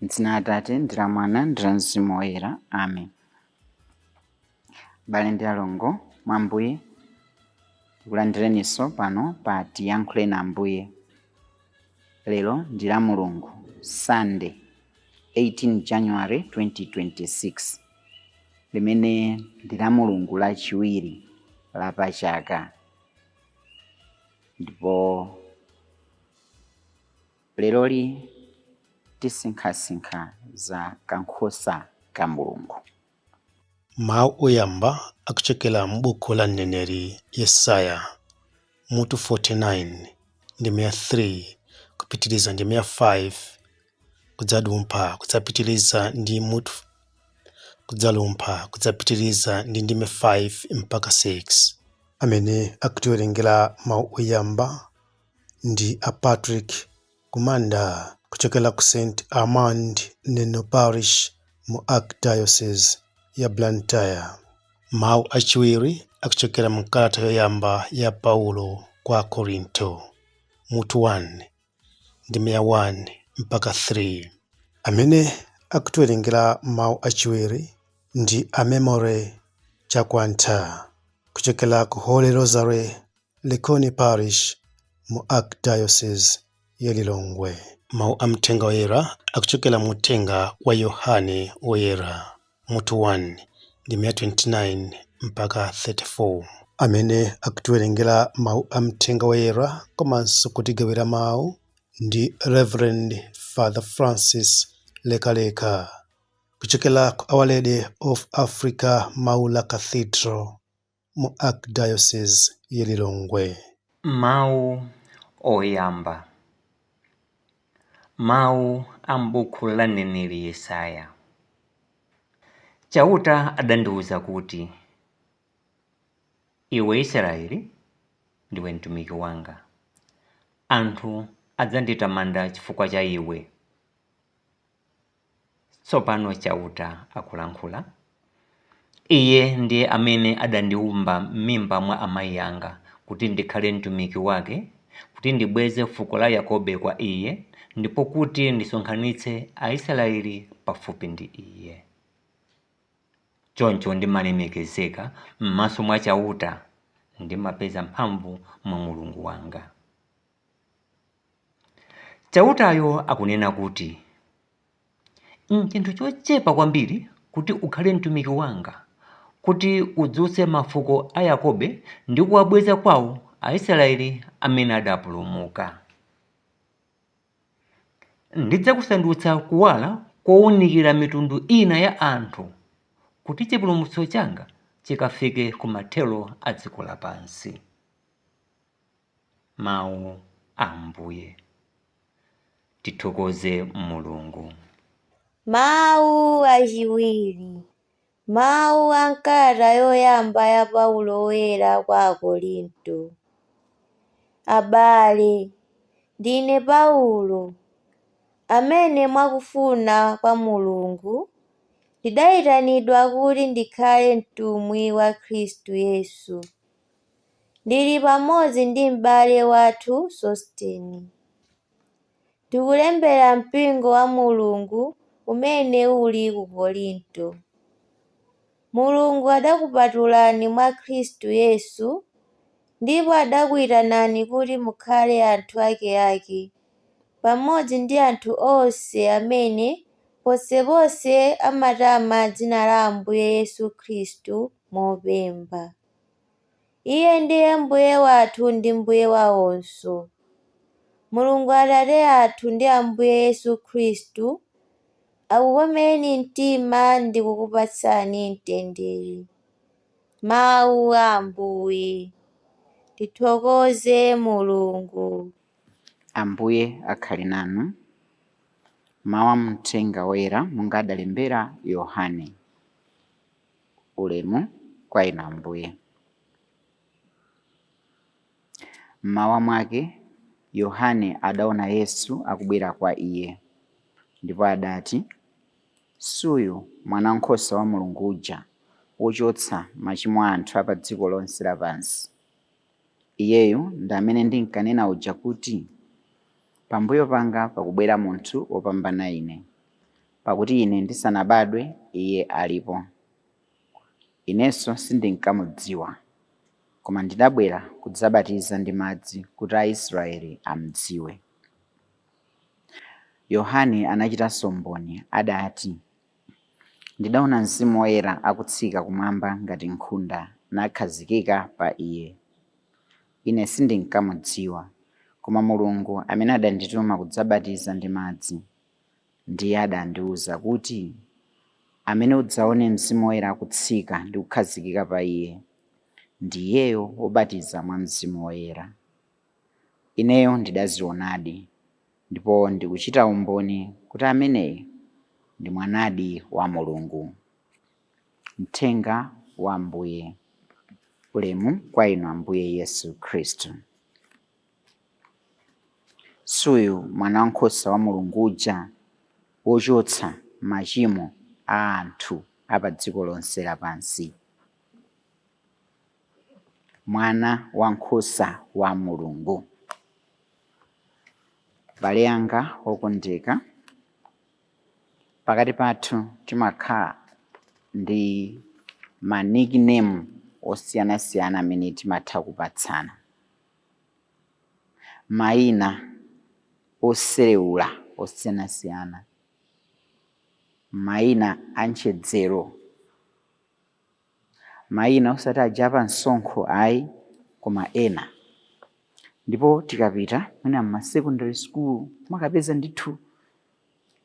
M'dzina la Atate ndi la Mwana ndi la Mzimu Woyera. Amen. Abale ndi alongo mwa Ambuye, tikulandireninso pano pa Tiyankhuleni Ambuye. Lero ndi la Mulungu, Sunday, 18 January 2026, limene ndi la Mulungu lachiwiri la pachaka. Ndipo leroli tisinkhasinkha za kankhosa ka Mulungu. Mawu oyamba akuchokera m'buku la mneneri Yesaya mutu 49 ndime ya 3 kupitiriza ndime ya 5 kudzadumpha kudzapitiriza ndi mutu kudzalumpha kudzapitiriza ndi ndime 5 mpaka 6. Amene akutiwerengera mawu oyamba ndi a Patrick Kumanda kuchokera ku St Armand Neno Parish mu Archdiocese ya Blantyre. Mawu achiwiri akuchokera mu kalata yoyamba ya Paulo kwa Akorinto mutu 1 ndime ya 1 mpaka 3. Amene akutiwerengera mawu achiwiri ndi a Memory Chakwantha kuchokera ku Holy Rosary Likuni Parish mu Archdiocese ya Lilongwe. Mawu a Mthenga Woyera akuchokera mu Uthenga wa Yohane Woyera mutu 1 ndime ya 29 mpaka 34. Amene akutiwerengera mawu a Mthenga Woyera komanso kutigawira mawu ndi Reverend Father Francis Lekaleka kuchokera ku Our Lady of Africa Maula Cathedral mu Archdiocese ya Lilongwe. Mawu oyamba. Mawu a m'buku la mneneri Yesaya. Chauta adandiwuza kuti, Iwe Israele, ndiwe mtumiki wanga. Anthu adzanditamanda chifukwa cha iwe. Tsopano Chauta akulankhula. Iye ndiye amene adandiwumba m'mimba mwa amai anga kuti ndikhale mtumiki wake, kuti ndibweze fuko la Yakobe kwa Iye, ndipo kuti ndisonkhanitse Aisraele pafupi ndi Iye. Choncho ndimalemekezeka m'maso mwa Chauta, ndimapeza mphamvu mwa Mulungu wanga. Chautayo akunena kuti, N'chinthu chochepa kwambiri kuti ukhale mtumiki wanga, kuti udzutse mafuko a Yakobe ndi kuwabweza kwao Aisraele amene adapulumuka. Ndidzakusandutsa kuwala kounikira mitundu ina ya anthu, kuti chipulumutso changa chikafike ku mathero a dziko lapansi. Mawu a Ambuye. Tithokoze Mulungu. Mawu achiwiri. Mawu a m'kalata yoyamba ya Paulo Woyera kwa Akorinto. Abale, ndine Paulo, amene mwakufuna kwa Mulungu, ndidayitanidwa kuti ndikhale mtumwi wa Khristu Yesu. Ndili pamodzi ndi m'bale wathu Sostene. Tikulembera mpingo wa Mulungu umene uli ku Korinto. Mulungu adakupatulani mwa Khristu Yesu ndipo adakuitanani kuti mukhale anthu akeake, pamodzi ndi anthu onse amene ponseponse amatama dzina la Ambuye Yesu Khristu mopemba. Iye ndiye Mbuye wathu ndi Mbuye wawonso. Mulungu Atate athu ndi Ambuye Yesu Khristu akukomereni mtima ndi kukupatsani mtendere. Mawu a Ambuye. Tithokoze Mulungu. Ambuye akhale nanu. Mawu a Mthenga Woyera monga adalembera Yohane. Ulemu kwa Inu Ambuye. Mmawa mwake Yohane adaona Yesu akubwera kwa iye, ndipo adati, Suyu Mwanawankhosa wa Mulungu uja, wochotsa machimo a anthu a pa dziko lonse lapansi. Iyeyu ndi amene ndinkanena uja kuti, Pambuyo panga pakubwera munthu wopambana ine. Pakuti ine ndisanabadwe, Iye alipo. Inenso sindinkamudziwa, koma ndidabwera kudzabatiza ndi madzi kuti Aisraeli amudziwe. Yohane anachitanso mboni adati, Ndidaona Mzimu Woyera akutsika kumwamba ngati nkhunda nakhazikika pa Iye. Ine sindinkamudziwa, koma Mulungu amene adandituma kudzabatiza ndi madzi, ndiye adandiwuza kuti, amene udzaone Mzimu Woyera akutsika ndi kukhazikika pa Iye, ndi Iyeyo wobatiza mwa Mzimu Woyera. Ineyo ndidazionadi, ndipo ndikuchita umboni kuti ameneyi ndi Mwanadi wa Mulungu. Mthenga wa Ambuye. Ulemu kwa inu Ambuye Yesu Khristu. Suyu mwana wankhosa wa Mulungu uja wochotsa machimo a anthu a pa dziko lonse lapansi. Mwana wankhosa wa Mulungu. Abale anga okondeka, pakati pathu timakhala ndi ma nickname osiyanasiyana amene timatha kupatsana, mayina oserewula osiyanasiyana, mayina antchedzero, mayina osati aja pa msonkho ayi, koma ena. Ndipo tikapita mwina mma secondary school makapeza ndithu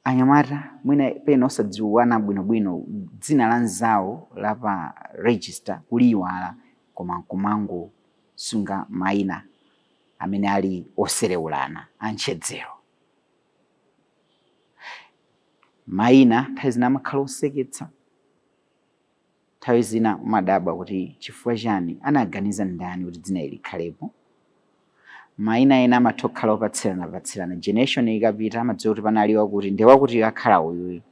anyamata mwina pena osadziwana bwinobwino dzina la nzawo la pa register kuliyiwala, koma nkumangosunga mayina amene ali oserewulana antchedzero. Mayina nthawi zina amakhala oseketsa, nthawi zina umadabwa kuti chifukwa chani anaganiza ndani kuti dzina ili likhalepo. Mayina ena amatha kukhala opatsirana generation ikapita amadziwa kuti panali wakuti ndi wakuti akhala uyuyu.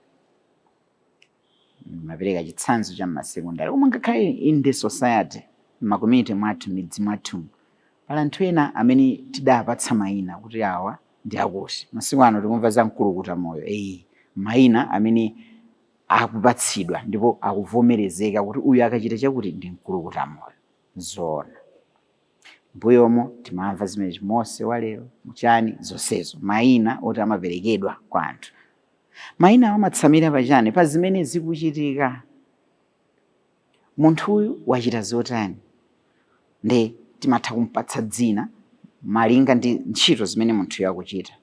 Mapereka chitsanzo cha mmasekondari, koma ngakhale in the society, mma community mwathu, midzi mwathu, pali anthu ena amene tidapatsa mayina kuti awa ndi akuti. Masiku ano tikumva za mkulukuta moyo, eyi mayina amene akupatsidwa ndipo akuvomerezeka kuti uyu akachita chakuti ndi mkulukuta moyo. Zoona, mbuyomo timamva zimene Mose walero muchani, zonsezo mayina oti amaperekedwa kwa anthu. Mayina amatsamira pachani? Pa zimene zikuchitika. Munthuyu wachita zotani, nde timatha kumpatsa dzina malinga ndi ntchito zimene munthuyo akuchita.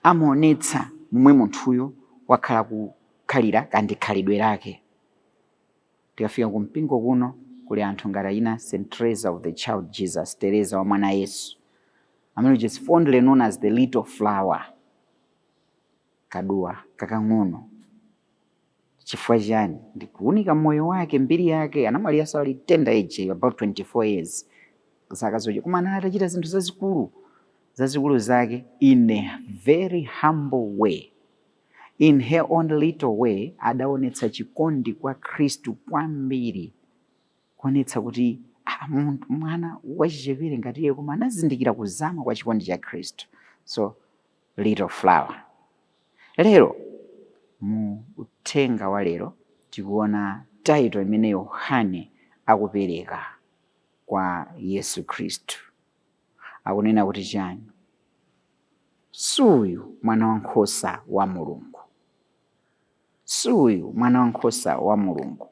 Amaonetsa momwe munthuyo wakhala kukhalira kandi khalidwe lake. Tikafika ku mpingo kuno kuli anthu ngati ayina St Teresa of the Child Jesus, Teresa wa mwana Yesu, amene which is fondly known as the Little Flower, kaduwa kakang'ono. Chifukwa chani? Ndikuunika moyo wake, mbiri yake, anamwaliranso ali tender age, about 24 years, zaka zoche, koma anali atachita zinthu zazikulu zazikulu zake in a very humble way, in her own little way. Adaonetsa chikondi kwa Khristu kwambiri, kuonetsa kuti mwana wachichepere ngati iye, koma anazindikira kuzama kwa chikondi cha Khristu. So Little Flower. Lero mu uthenga wa lero tikuona title imene Yohane akupereka kwa Yesu Khristu. Akunena kuti chani? Suyu mwana wankhosa wa Mulungu, suyu mwana wankhosa wa Mulungu.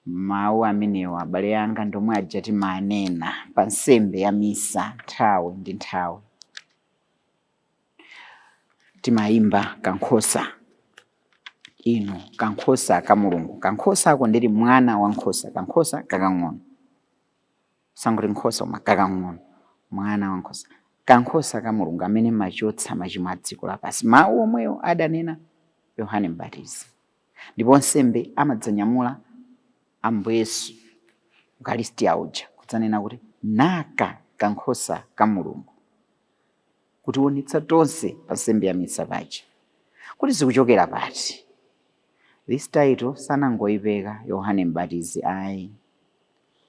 Mawu amenewa, abale anga, ndomwe aja timanena pa nsembe ya misa nthawi ndi nthawi. Timayimba kankhosa, inu kankhosa ka Mulungu. Kankhosa ako ndili mwana wankhosa, kankhosa kakang'ono, sangoti nkhosa koma kakang'ono, mwana wankhosa, kankhosa ka Mulungu amene machotsa machimo a dziko lapansi. Mawu omwewo adanena Yohane Mbatizi. Ndipo nsembe amadzanyamula Ambuye Yesu Ukaristiya uja kudzanena kuti naka kankhosa ka Mulungu, kutionetsa tonse pa nsembe ya misa paja kuti zikuchokera pati. This title sanangoyipeka Yohane Mbatizi ayi,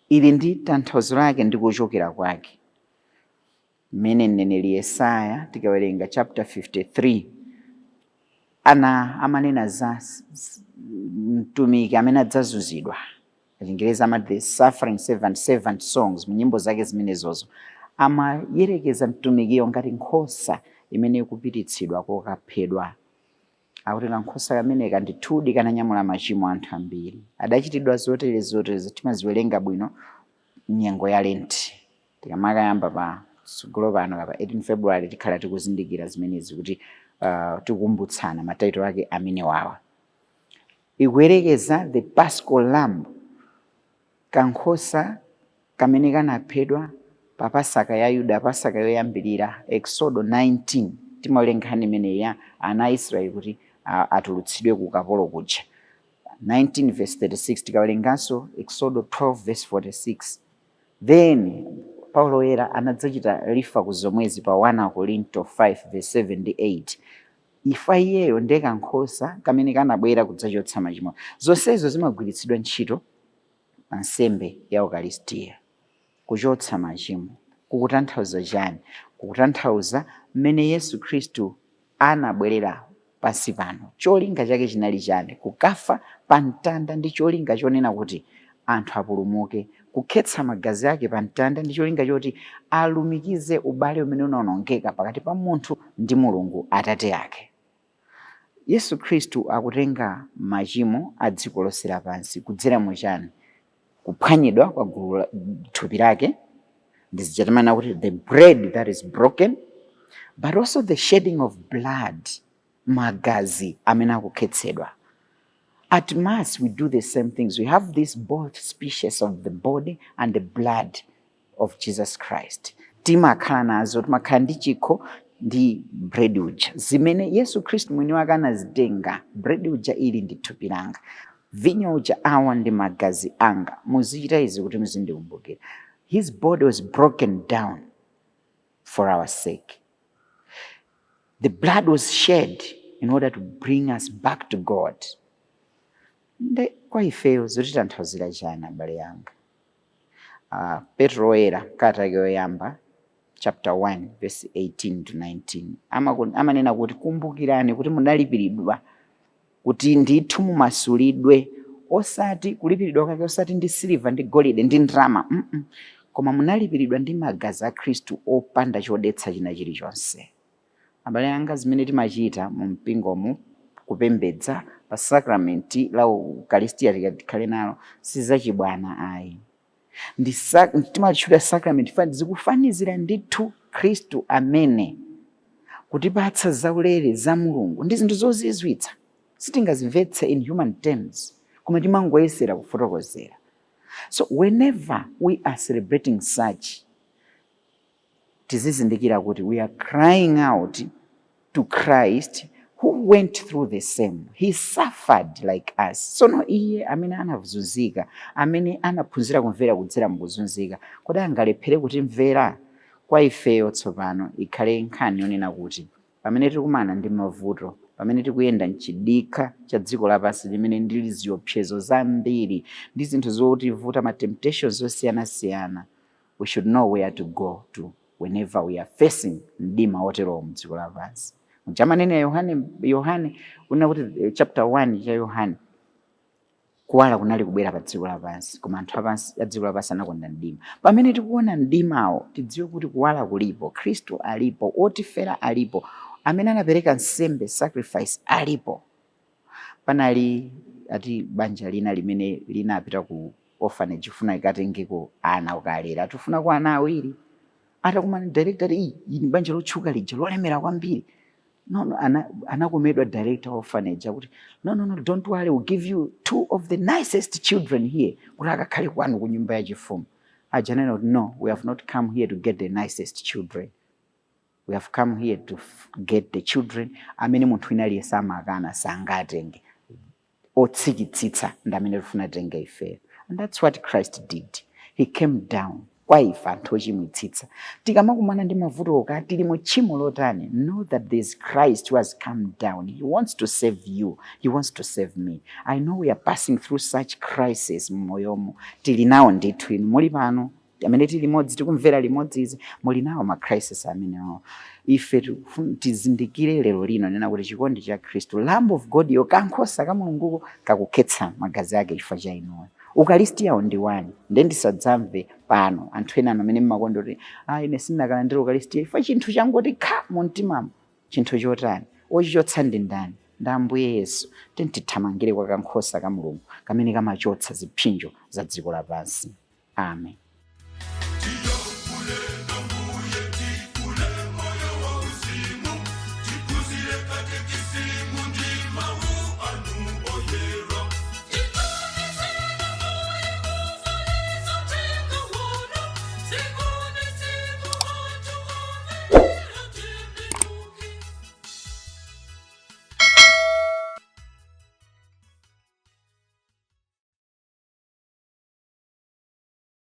ili ndi tanthauzo lake ndi kuchokera kwake. Mmene mneneri Yesaya, tikawerenga chapter 53, Ana amanena za mtumiki amene adzazunzidwa, Chingerezi amati the suffering servant, servant songs. Munyimbo zake zimenezozo amayerekeza mtumikiyo ngati nkhosa imene ikupititsidwa kokaphedwa. Akuti kankhosa kameneka ndithudi kananyamula machimo anthu ambiri, adachitidwa zotere zotere. Timaziwerenga bwino nyengo ya Lenti. Tikamakayamba pa tsogolo pano pa 18 February, tikhala tikuzindikira zimenezi kuti tikukumbutsana ma title ake amene wawa. Ikuyerekeza the Paschal Lamb, kankhosa kamene kanaphedwa pa Pasaka ya Yuda, Pasaka yoyambirira. Exodo 19 timawerenga nkhani imeneyi ya ana a Israeli kuti atulutsidwe ku ukapolo kuja, 19 verse 36. Tikawerenganso Exodo 12 verse 46. Then Paulo Woyera anadzachita refer ku zomwezi pa 1 Korinto 5 verse 7 ndi 8. Ifa iyeyo ndiye kankhosa kamene kanabwera kudzachotsa machimo. Zonsezo zimagwiritsidwa ntchito pa nsembe ya Ukaristiya. Kuchotsa machimo kukutanthauza chani? Kukutanthauza mmene Yesu Khristu anabwerera pansi pano, cholinga chake chinali chani? Kukafa pa mtanda ndi cholinga chonena kuti anthu apulumuke. Kukhetsa magazi ake pa mtanda ndi cholinga choti alumikize ubale umene unawonongeka pakati pa munthu ndi Mulungu Atate ake. Yesu Khristu akutenga machimo a dziko lonse lapansi kudzera muchani? Kuphwanyidwa kwa gulu thupi lake, ndizija timanena kuti the bread that is broken, but also the shedding of blood, magazi amene akukhetsedwa. At Mass we do the same things. We have this both species of the body and the blood of Jesus Christ. Timakhala nazo, timakhala ndi chikho ndi bread uja zimene Yesu Khristu mwini wake anazitenga. Bread uja, ili ndi thupi langa; vinyo uja, awa ndi magazi anga; muzichita izi kuti muzindikumbukira. His body was broken down for our sake. The blood was shed in order to bring us back to God. Nde kwa ifeyo zotitanthauzira chani, abale yanga? Petro Woyera, kalata yake yoyamba, chapter 1 verse 18 to 19, amanena kuti kumbukirani kuti munalipiridwa kuti ndithu mumasulidwe, osati kulipiridwa kwake osati ndi siliva ndi golide ndi ndalama, Koma munalipiridwa ndi magazi a Khristu opanda chodetsa china chilichonse. Abale anga, zimene timachita mu mpingomu, kupembedza pa sakramenti la Ukaristiya tikhale nalo, sizachibwana ayi. Ndi timalitchula sacrament zikufanizira ndithu Khristu amene kutipatsa zaulere za Mulungu. Ndi zinthu zozizwitsa, sitingazimvetse in human terms, koma timangoyesera kufotokozera. So whenever we are celebrating such, tizizindikira kuti we are crying out to Christ who went through the same. He suffered like us. Sono iye amene anazunzika, amene anaphunzira kumvera kudzera mukuzunzika, kodi angalephere kutimvera? Kwa ifeyo tsopano ikhale nkhani yonena kuti pamene tikumana ndi mavuto, pamene tikuyenda mchidikha cha dziko lapansi limene ndili ziopsezo zambiri ndi zinthu zotivuta, ma temptations osiyanasiyana, we should know where to go to whenever we are facing mdima woterowo mdziko lapansi. Mujamanene ya Yohane, Yohane kunena kuti chapter 1 cha Yohane, kuwala kunali kubwera pa dziko lapansi, koma anthu apansi a dziko lapansi anakonda mdima. Pamene tikuona mdimawo, tidziwe kuti kuwala kulipo, Khristu alipo, otifera alipo, amene anapereka nsembe, sacrifice, alipo. Panali ati banja lina limene linapita ku orphanage kufuna ikatengeko ana ukalera, tifuna ku ana awiri. Atakumana director, ati, "Iyi ni banja lotchuka lija lolemera kwambiri." No, anakomedwa director wa orphanage akuti, "No, no, no, don't worry, we'll give you two of the nicest children here kuti akakhale kwanu ku nyumba yachifumu." Aja anena kuti, "No, we have not come here to get the nicest children. We have come here to get the children amene munthu wina aliyense amakana, sangatenge, otsikitsitsa ndi amene tifuna tenge ifeyo." And that's what Christ did. He came down kwa ife anthu ochimwitsitsa. Tikamakumana ndi mavuto oka tili mu tchimo lotani, know that there is Christ who has come down. He wants to save you. He wants to save me. I know we are passing through such crisis mmoyomo, tili nawo ndithu. Inu muli pano. Amene tili limodzi, tikumvera limodzi izi, muli nawo ma crisis amenewo. Ife tizindikire lero lino nena kuti chikondi cha Khristu, Lamb of God yo, kankhosa ka Mulunguko kakukhetsa magazi ake chifukwa cha inuyo. Ukaristiyawo ndi wani. Nde ndisadzamve pano anthu ena amene mmakonda kuti, "Ah, ine sindinakalandira ukaristiya," chifukwa chinthu changoti kha mu mtimamo. Chinthu chotani? Wochichotsa ndi ndani? Ndi Ambuye Yesu. Tithamangire kwa kankhosa ka Mulungu kamene kamachotsa zipsinjo za dziko lapansi. Amen.